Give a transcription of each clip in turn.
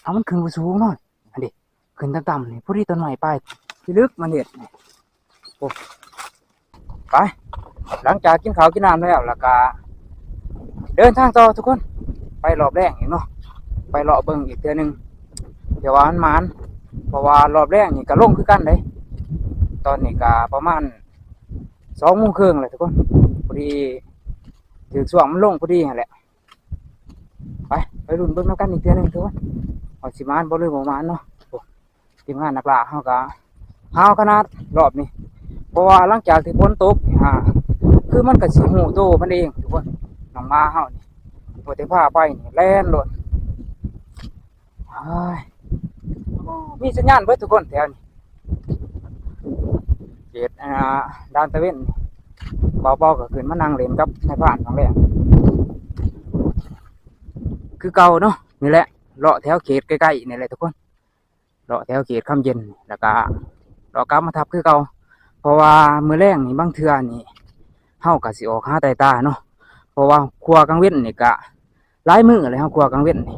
ເອົາ ມັນຂຶ້ນບໍ່ສູງເນາະ ອັນນີ້ ຂຶ້ນຕ່ຳໆ ນີ້ ພໍດີຕົ້ນໄມ້ປາຍພິລຶກມັນເຮັດ ໂອ້ ໄປ ຫຼັງຈາກກິນເຂົ້າກິນນ້ຳແລ້ວ ແລ້ວກະເດີນທາງຕໍ່ທຸກຄົນ ໄປລອບແລງອີກເນາະ ໄປເລາະເບິ່ງອີກເທື່ອໜຶ່ງ ເພື່ອວ່າມັນໝານ ເພາະວ່າລອບແລງນີ້ກະລົງຄືກັນເດ້ ຕອນນີ້ກະປະມານສອງໂມງເຄິ່ງແລ້ວທຸກຄົນ ພໍດີຖືກຊ່ວງມັນລົງພໍດີຫັ້ນແຫຼະ. ໄປ ໄປລຸ້ນເບິ່ງນຳກັນອີກເທື່ອໜຶ່ງທຸກຄົນ ວ່າຊິໝານບໍ່ ຫຼືບໍ່ໝານເນາະ. ໂອ້ ທີມງານນັກລ່າເຮົາກະຫ້າວຂະໜາດລອບນີ້ ເພາະວ່າຫຼັງຈາກທີ່ຝົນຕົກນີ້ ອ່າ ຄືມັນກະຊິຮູ້ໂຕມັນເອງທຸກຄົນ ນ້ອງໝາເຮົານີ້ ບໍ່ໄດ້ພາໄປນີ້ແລ່ນໂລດ. ໂອ້ຍ ມີສັນຍານເບິດທຸກຄົນແຖວນີ້ ເຂດ ອ່າ ດ່ານຕາເວັນ ເບົາໆ ກໍຂຶ້ນມານັ່ງຫຼິ້ນກັບນາຍພານຂອງແຫຼະ ຄືເກົ່າເນາະ. ນີ້ແຫຼະ ເລາະແຖວເຂດໃກ້ໆ ນີ້ແຫຼະທຸກຄົນ ເລາະແຖວເຂດຄຳເຢັນ ແລ້ວກະເລາະກັບມາທັບຄືເກົ່າ ເພາະວ່າມື້ແລງນີ້ບາງເທື່ອນີ້ເຮົາກະຊິອອກຫາໄຕ່ຕາເນາະ ເພາະວ່າຄົວກາງເວັນນີ້ກະ ຫຼາຍມື້ແລ້ວເຮົາຄົວກາງເວັນນີ້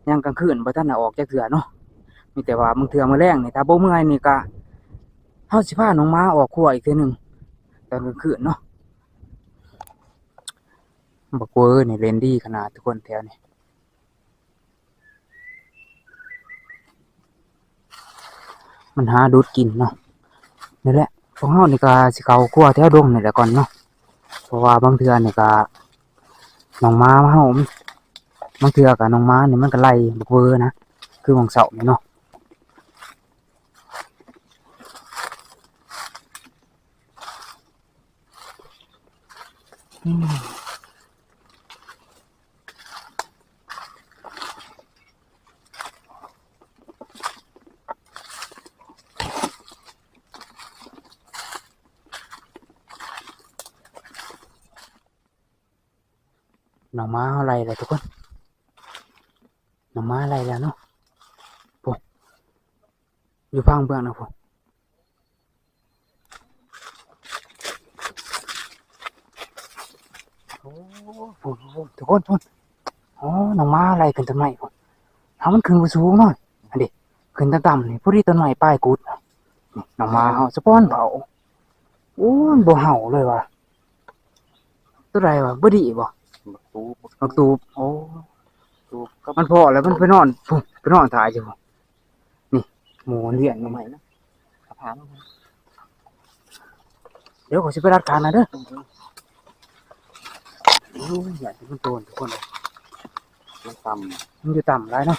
ຍັງກາງຄືນບໍ່ທັນໄດ້ອອກຈັກເທື່ອເນາະ. ມີແຕ່ວ່າບາງເທື່ອມື້ແລງນີ້ ຖ້າບໍ່ເມື່ອຍນີ້ກະ ເຮົາຊິພານ້ອງໝາອອກຄົວອີກເທື່ອໜຶ່ງຕອນກາງຄືນເນາະ. ບັກເວີນີ້ຫຼິ້ນດີຂະໜາດທຸກຄົນແຖວນີ້ ມັນຫາດູດກິນເນາະ. ນີ້ແຫຼະ ພວກເຮົານີ້ກະຊິເຂົ້າຄົວແຖວດົງນີ້ແຫຼະກ່ອນເນາະ ເພາະວ່າບາງເທື່ອນີ້ກະນ້ອງໝາເຮົາ ບາງເທື່ອກະນ້ອງໝານີ້ມັນກະໄລ່ບັກເວີນະ ຄືຫວ່າງເຊົ້ານີ້ເນາະ. ອືມ ນ້ອງໝາເຮົາໄລ່ແລ້ວທຸກຄົນ ນ້ອງໝາໄລ່ແລ້ວເນາະ. ພຸ້ນ ຢູ່ຝັ່ງເບື້ອງນະພຸ້ນ ໂອ້ ພຸ້ນໆ ທຸກຄົນ ພຸ້ນ ອໍ ນ້ອງໝາໄລ່ຂຶ້ນຕົ້ນໄມ້ພຸ້ນ. ເອົາ ມັນຂຶ້ນບໍ່ສູງເນາະ ອັນນີ້ ຂຶ້ນຕ່ຳໆ ນີ້ ພໍດີຕົ້ນໄມ້ປາຍກຸດ ນ້ອງໝາເຮົາສະປອນເວົ້າ. ໂອ້ຍ ບໍ່ເຫົ່າເລີຍວ່າ ໂຕໃດວະ ບໍ່ດີບໍ່? ບັກຕູບ ບັກຕູບ ໂອ້ ຕູບກັບ ມັນພໍ້ແລ້ວ ມັນໄປນອນພຸ້ນ ໄປນອນຖ້າຢູ່ພຸ້ນ. ນີ້ ໝູມັນລ້ຽງໜໍ່ໄມ້ນະ ເອົາຜ້າມາ ດຽວຂ້ອຍຊິໄປລັດຄານນະເດີ. ໂອ້ຍ ຢ້ານມັນໂຕນທຸກຄົນ ມັນຕ່ຳ ມັນຢູ່ຕ່ຳຫຼາຍເນາະ.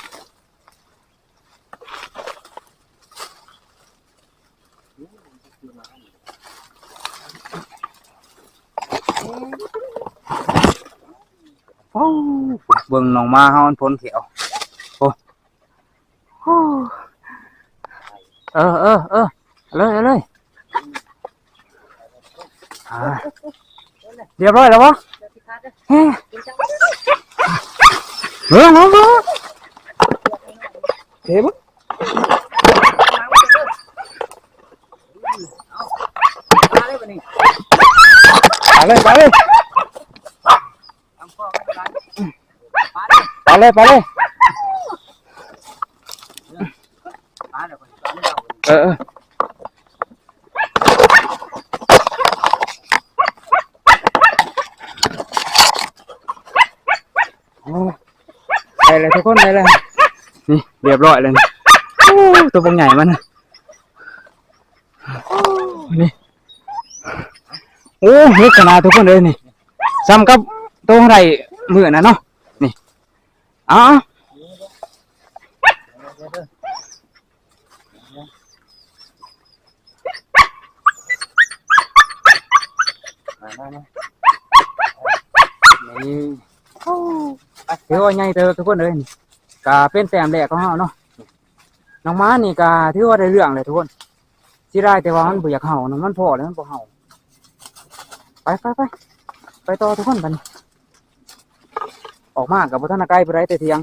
ໂອ້ ເບິ່ງນ້ອງໝາເຮົາມັນພົ່ນແຂ້ວ ໂອ້ ໂອ້ ເອີ ເອີ ເອີ ເອົາເລີຍ ເອົາເລີຍ. ອ່າ ຮຽບຮ້ອຍແລ້ວບໍ່? ເອີ ເອີ ເອີ ເອີ ເອີ ໄປເລີຍ ໄປເລີຍ ໄປເລີຍ ໄປເລີຍ ເອີ ເອີ. ໂອ້ ໄດ້ແລ້ວທຸກຄົນ ໄດ້ແລ້ວ ນີ້ ຮຽບຮ້ອຍແລ້ວນີ້. ໂອ້ ໂຕບັກໃຫຍ່ມັນ ນີ້ ໂອ້ ເລິກຂະໜາດທຸກຄົນເອີຍນີ້ ສ່ຳກັບໂຕເຮົາໄດ້ມື້ນັ້ນເນາະ ນີ້ ເອົາ ນີ້ ໂອ້ ຖືວ່າໃຫຍ່ເຕີບທຸກຄົນເອີຍ ນີ້ກະເປັນແຕ້ມແລກຂອງເຮົາເນາະ. ນ້ອງໝານີ້ກະຖືວ່າໄດ້ເລື່ອງແຫຼະທຸກຄົນ ເສຍດາຍແຕ່ວ່າມັນບໍ່ຢາກເຫົ່ານະ ມັນພໍ້ແລ້ວມັນບໍ່ເຫົ່າ. ໄປ ໄປ ໄປ ໄປຕໍ່ທຸກຄົນ ບັດນີ້ ອອກມາກະບໍ່ທັນໄກປານໃດ ແຕ່ຖຽງ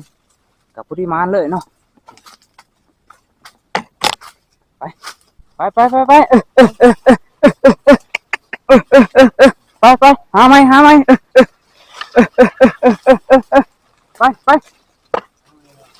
ກະພໍດີໝານເລີຍເນາະ. ໄປ ໄປ ໄປ ໄປ ໄປ ໄປ ໄປ ຫາໃໝ່ ຫາໃໝ່ ໄປ ໄປ.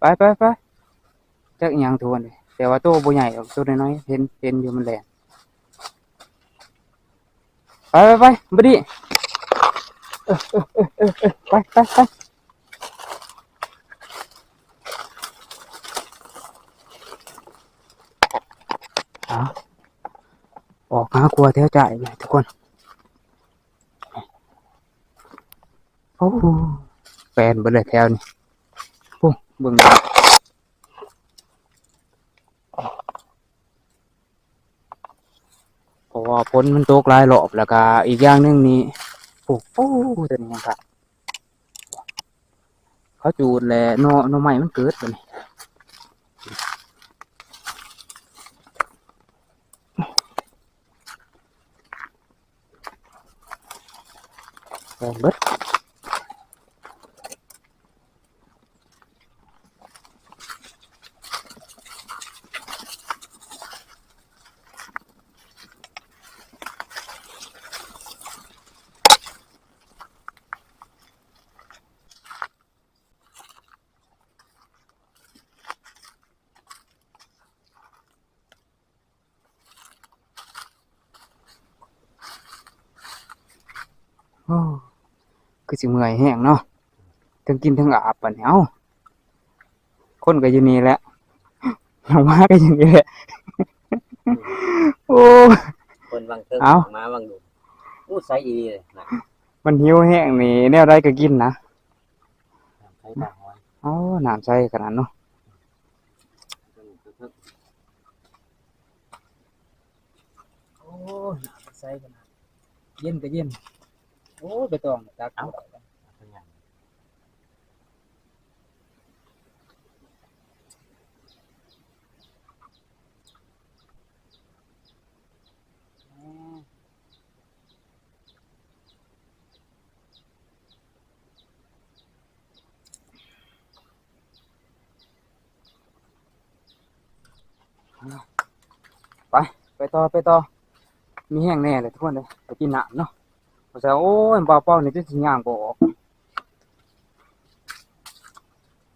ໄປໆໆ ຈັກອີ່ຫຍັງທຸກຄົນເອີຍ ແຕ່ວ່າໂຕບໍ່ໃຫຍ່ດອກ ໂຕນ້ອຍໆ ເຫັນ ເຫັນຢູ່ມັນແລ່ນ. ໄປໆໆ ບໍ່ດີ ເອີ ເອີ ເອີ ເອີ ໄປ ໄປ ໄປ ອາ ອອກຫາຂົວແຖວຈ້າຍແຫຼະທຸກຄົນ. ໂອ້ ແປນເບິດເລີຍແຖວນີ້. ໂອ້ ເບິ່ງ ເພາະວ່າຝົນມັນຕົກຫຼາຍຮອບ ແລ້ວກະອີກຢ່າງໜຶ່ງນີ້ ໂອ້ໂຫ ໂຕນີ້ຍັງຄັກ ເຂົາຈູດແລ້ວ ໜໍ່ ໜໍ່ໄມ້ມັນເກີດບັດນີ້. ແປນເບິດ. ໂອ້ ຄືຊິເມື່ອຍແຮງເນາະ ເທິງກິນເທິງອາບບັດນີ້. ເອົ້າ ຄົນກໍຢູ່ນີ້ແຫຼະ ນ້ອງໝາກໍຢູ່ນີ້ແຫຼະ. ໂອ້ ຄົນຫວ່າງເທິງ ເອົ້າ ໝາຫວ່າງລຸ່ມ. ໂອ້ ໃສອີ່ຫຼີເລີຍນະ ມັນຫິວແຮງນີ້ ແນວໃດກໍກິນນະ. ນ້ຳໃສຕາຫອຍ. ໂອ້ ນ້ຳໃສຂະໜາດເນາະ. ໂອ້ ນ້ຳໃສຂະໜາດ ເຢັນກໍເຢັນ. ໂອ້ ໄປຕ້ອງຕັກ ເອົ້າ ເອົາໄປຫຍັງ. ໄປ ໄປຕໍ່ ໄປຕໍ່. ມີແຮງແດ່ເລີຍທຸກຄົນເອີຍ ໄປກິນນ້ຳເນາະ. ວ່າຊັ້ນ ໂອ້ຍ ບ່າວເປົານີ້ຈົນຊິຍ່າງບໍ່ອອກ.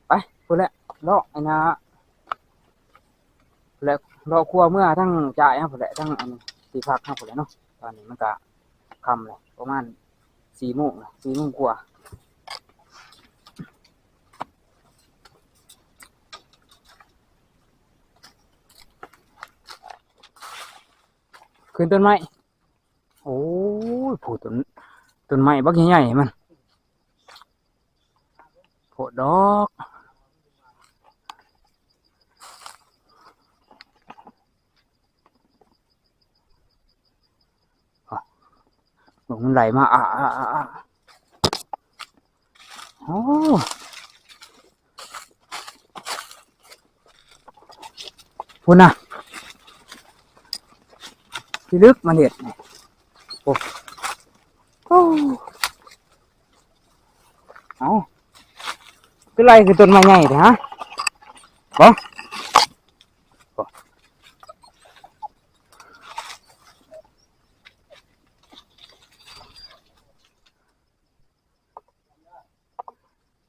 ໄປພຸ້ນແຫຼະ ເລາະໄອ້ນາ ແລະ ເລາະຂົວເມືອທາງຈ້າຍເຮົາພຸ້ນແຫຼະ ທາງອັນທີ່ພັກເຮົາພຸ້ນແຫຼະເນາະ. ຕອນນີ້ມັນກະຄ່ຳແລ້ວ ປະມານສີ່ໂມງແລ້ວ ສີ່ໂມງກວ່າ. ຂຶ້ນຕົ້ນໄມ້. ໂອ້ຍ ຜູ້ ຕົ້ນ ຕົ້ນໄມ້ບັກໃຫຍ່ໆ ມັນ ໂພດດອກ. ເບິ່ງມັນໄຫຼມາ ອາ ອາ ອາ ອາ. ໂອ້ ພຸ້ນນະ ພິລຶກມັນເຮັດ. ໂອ້ ໂອ້ ເອົ້າ ຄືໄລ່ຂຶ້ນຕົ້ນໄມ້ໃຫຍ່ແທ້ຫະ ບໍ່?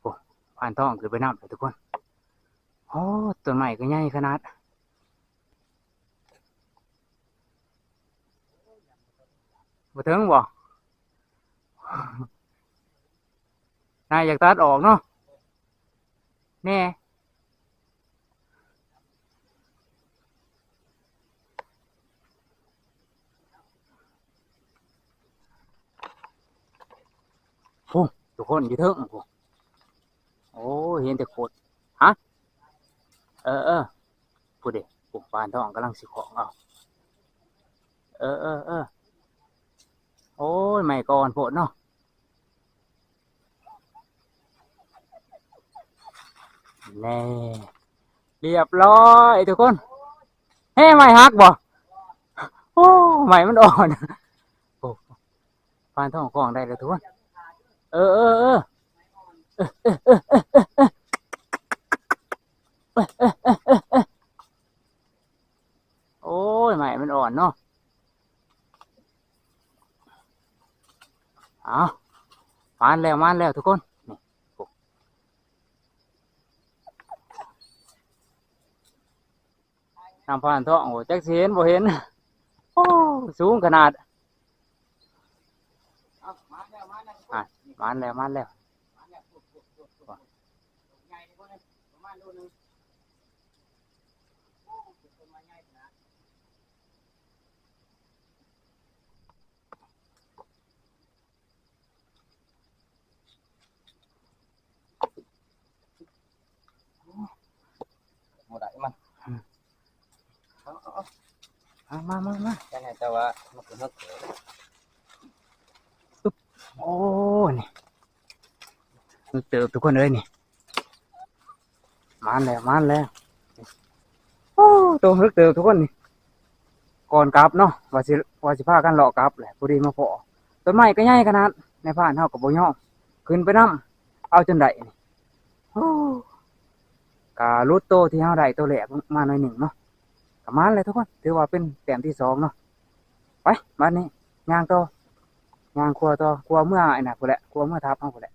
ໂອ້ ຜ່ານທ້ອງຂຶ້ນໄປນຳເລີຍທຸກຄົນ. ໂອ້ ຕົ້ນໄມ້ກໍໃຫຍ່ຂະໜາດ ບໍ່ເຖິງບໍ່? ນາຍຢາກຕັດອອກເນາະ ແນ່. ໂອ້ ທຸກຄົນ ຢູ່ເທິງພຸ້ນ. ໂອ້ ເຫັນແຕ່ໂຄດ ຮະ ເອີ ເອີ ພຸ້ນເດ້ ໂອ້ ປານທອງກຳລັງຊິຂອງເອົາ. ເອີ ເອີ ເອີ ໂອ້ຍ ໄມ້ກໍອ່ອນໂພດເນາະ. ແນ່ ລຽບຮ້ອຍທຸກຄົນ. ແຮ່ໄມ້ຫັກບໍ່? ໂອ້ ໄມ້ມັນອ່ອນ. ປານທ້ອງຂອງໄດ້ແລ້ວທຸກຄົນ. ເອີ ເອີ ເອີ ໂອ້ຍ ໄມ້ມັນອ່ອນເນາະ. ເອົາ ມາແລ້ວ ມາແລ້ວທຸກຄົນ. ນີ້ ນາງພານທອງ ໂອ້ ຈັກຊິເຫັນບໍ່ເຫັນ. ໂອ້ ສູງຂະໜາດ. ອ່ະ ມາແລ້ວ ມາແລ້ວ. ບໍ່ໄດ້ມັນ. ອືມ ເອົາ ເອົາ ເອົາ ມາ ມາ ມາ ມາ ຈັ່ງໃດ ແຕ່ວ່າມັນກໍເລິກເຕີບ. ໂອ້ ນີ້ ເລິກເຕີບທຸກຄົນເອີຍນີ້. ມາແລ້ວ ມາແລ້ວ. ໂອ້ ໂຕເລິກເຕີບທຸກຄົນນີ້. ກ່ອນກັບເນາະ ວ່າຊິ ວ່າຊິພາກັນເລາະກັບແຫຼະ ພໍດີມາພໍ້ ຕົ້ນໄມ້ກໍໃຫຍ່ຂະໜາດ. ນາຍພານເຮົາກໍບໍ່ຍອມ ຂຶ້ນໄປນຳ ເອົາຈົນໄດ້ນີ້. ໂອ້ ກະຫຼຸດໂຕທີ່ເຮົາໄດ້ໂຕແລກມາໜ້ອຍໜຶ່ງເນາະ. ກະມາແລ້ວທຸກຄົນ ຖືວ່າເປັນແຕ້ມທີສອງເນາະ. ໄປ ບາດນີ້ຍ່າງຕໍ່ ຍ່າງຂົວຕໍ່ ຂົວເມືອໄອ້ນະພຸ້ນແຫຼະ ຂົວເມືອທັບເຮົາພຸ້ນແຫຼະ.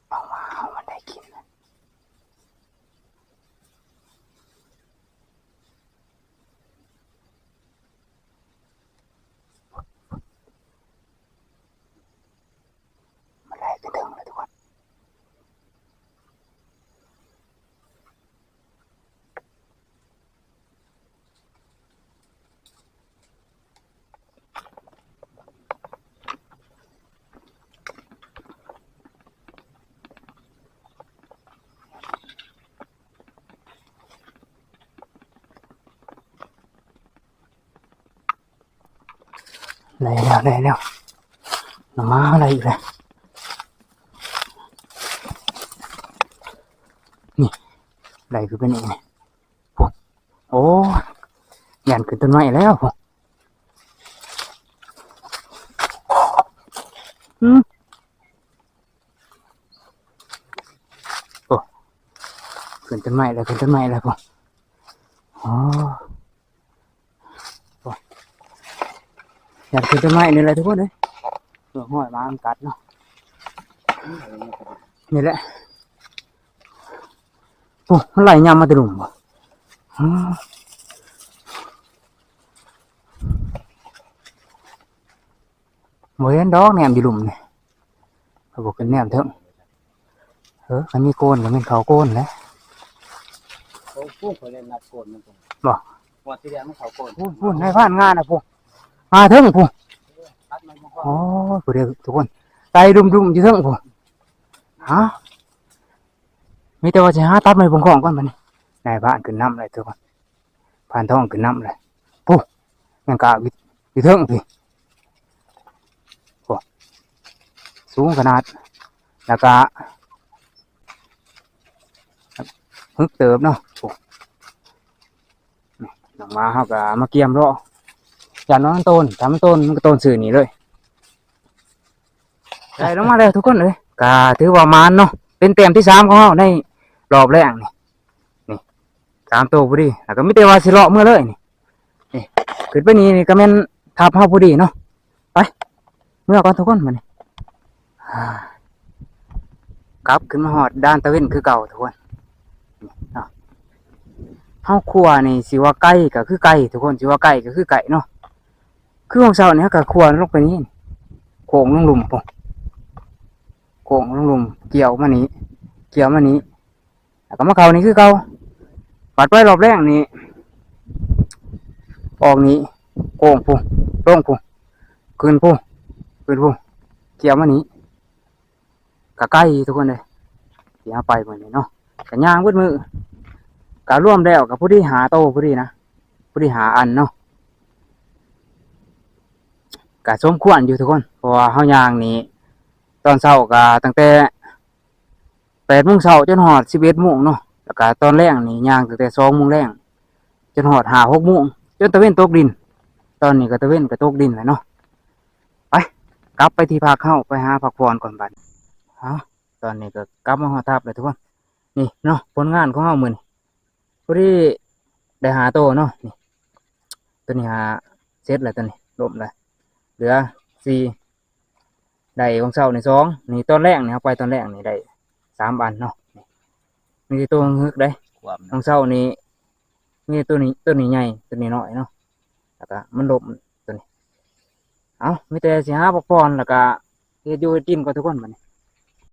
ເອົາມາ ເອົາມັນໄດ້ກິນ. ມັນໄຫຼຂຶ້ນເທິງແລ້ວທຸກຄົນ. ໄດ້ແລ້ວ ໄດ້ແລ້ວ ໜໍ່ໄມ້ເຮົາໄດ້ອີກແລ້ວ. ນີ້ ໄດ້ຄືເປັນອີກນີ້. ໂອ້ ໂອ້ ຢ້ານຂຶ້ນຕົ້ນໄມ້ແລ້ວ. ອືມ ໂອ້ ຂຶ້ນຕົ້ນໄມ້ແລ້ວ ຂຶ້ນຕົ້ນໄມ້ແລ້ວພຸ້ນ. ໂອ້ ໂອ້ ຢ້ານຂຶ້ນຕົ້ນໄມ້ນີ້ແຫຼະທຸກຄົນເອີຍ ເພື່ອຫ້ອຍໝາມັນກັດເນາະ. ນີ້ແຫຼະ ໂອ້ ມັນໄຫຼຍ່ຳມາແຕ່ລຸ່ມບໍ່? ອືມ ບໍ່ເຫັນດອກ ແນມຢູ່ລຸ່ມນີ້ ຂ້ອຍບໍ່ຂຶ້ນແນມເທິງ. ເອີ ຄັນມີໂກນກໍແມ່ນເຂົາໂກນແຫຼະ. ໂອ້ ຜູ້ຂ້ອຍໄດ້ນັດໂກນມັນຕົງ ບໍ່? ງວດທີ່ແລ້ວມັນເຂົ້າໂກນ ພຸ້ນ ພຸ້ນ ນາຍພານງານນະ ພຸ້ນ ຫາເທິງພຸ້ນ. ໂອ້ຍ ຜູ້ດຽວທຸກຄົນ ໄຕ່ດຸ່ມໆຢູ່ເທິງພຸ້ນ. ຫາ ມີແຕ່ວ່າຊິຫາຕັດໄມ້ປອງຂອງກ່ອນບັດນີ້. ນາຍພານຂຶ້ນນຳແລ້ວທຸກຄົນ ພານທອງຂຶ້ນນຳແລ້ວ. ພຸ້ນ ຍັງກະຢູ່ເທິງພີ້ ໂອ້ ສູງຂະໜາດ ແລ້ວກະ ຮຶກເຕີບເນາະ. ໂອ້ ນີ້ ນ້ອງໝາເຮົາກໍມາກຽມເລາະ ຢ້ານວ່າມັນໂຕນ ຖ້າມັນໂຕນມັນກໍໂຕນຊື່ນີ້ເລີຍ. ໄດ້ລົງມາແລ້ວທຸກຄົນເອີຍ ກໍຖືວ່າໝານເນາະ ເປັນແຕ້ມທີສາມຂອງເຮົາໃນລອບແລງນີ້. ນີ້ ສາມໂຕພໍດີ ແລ້ວກໍມີແຕ່ວ່າຊິເລາະເມືອເລີຍນີ້. ນີ້ ຂຶ້ນໄປນີ້ ນີ້ກໍແມ່ນທັບເຮົາພໍດີເນາະ. ໄປ ເມືອກ່ອນທຸກຄົນ ບັດນີ້ ອ່າ ກັບຂຶ້ນມາຮອດດ່ານຕາເວັນຄືເກົ່າທຸກຄົນເນາະ. ເຮົາຂົວນີ້ ຊິວ່າໄກກໍຄືໄກທຸກຄົນ ຊິວ່າໄກກໍຄືໄກເນາະ. ຄືຂອງເຊົ້ານີ້ ເຮົາກໍຂົວລົງໄປນີ້ ໂຄ້ງລົງລຸ່ມພຸ້ນ ໂຄ້ງລົງລຸ່ມ ກ່ຽວມານີ້ ກ່ຽວມານີ້ ແລ້ວກໍມາເຂົ້ານີ້ຄືເກົ່າ. ບັດໄປລອບແລງນີ້ ອອກນີ້ ໂຄ້ງພຸ້ນ ລົງພຸ້ນ ຂຶ້ນພຸ້ນ ຂຶ້ນພຸ້ນ ກ່ຽວມານີ້ ກໍໄກທຸກຄົນເອີຍ ທີ່ເຮົາໄປມື້ນີ້ເນາະ. ກໍຍ່າງເບິດມື້ ກໍລວມແລ້ວກໍພໍດີຫ້າໂຕພໍດີນະ ພໍດີຫ້າອັນເນາະ. ກໍສົມຄວນຢູ່ທຸກຄົນ ເພາະວ່າເຮົາຍ່າງນີ້ ຕອນເຊົ້າກໍຕັ້ງແຕ່ ແປດໂມງເຊົ້າຈົນຮອດສິບເອັດໂມງເນາະ ແລ້ວກະຕອນແລງນີ້ຍ່າງຕັ້ງແຕ່ສອງໂມງແລງຈົນຮອດຫ້າຫົກໂມງ ຈົນຕາເວັນຕົກດິນ. ຕອນນີ້ກໍຕາເວັນກໍຕົກດິນແລ້ວເນາະ. ໄປ ກັບໄປທີ່ພັກເຮົາ ໄປຫາພັກຜ່ອນກ່ອນບັດນີ້. ເອົາ ຕອນນີ້ກໍກັບມາຮອດທັບແລ້ວທຸກຄົນ. ນີ້ເນາະ ຜົນງານຂອງເຮົາມື້ນີ້ ພໍດີໄດ້ຫ້າໂຕເນາະ. ນີ້ ໂຕນີ້ຫາ ເສັດແລ້ວ ໂຕນີ້ລົ້ມແລ້ວ ເຫຼືອສີ່ ໄດ້ຂອງເຊົ້ານີ້ສອງ. ນີ້ຕອນແລງນີ້ ເຮົາໄປຕອນແລງນີ້ໄດ້ສາມອັນເນາະ. ນີ້ມີແຕ່ໂຕຮຶກເດ້ ຂວາມ ຂອງເຊົ້ານີ້ ມີແຕ່ໂຕນີ້ ໂຕນີ້ໃຫຍ່ ໂຕນີ້ນ້ອຍເນາະ ແລ້ວກໍມັນລົ້ມໂຕນີ້. ເອົ້າ ມີແຕ່ຊິຫາພັກຜ່ອນ ແລ້ວກໍເຮັດຢູ່ເຮັດກິນກ່ອນທຸກຄົນບັດນີ້.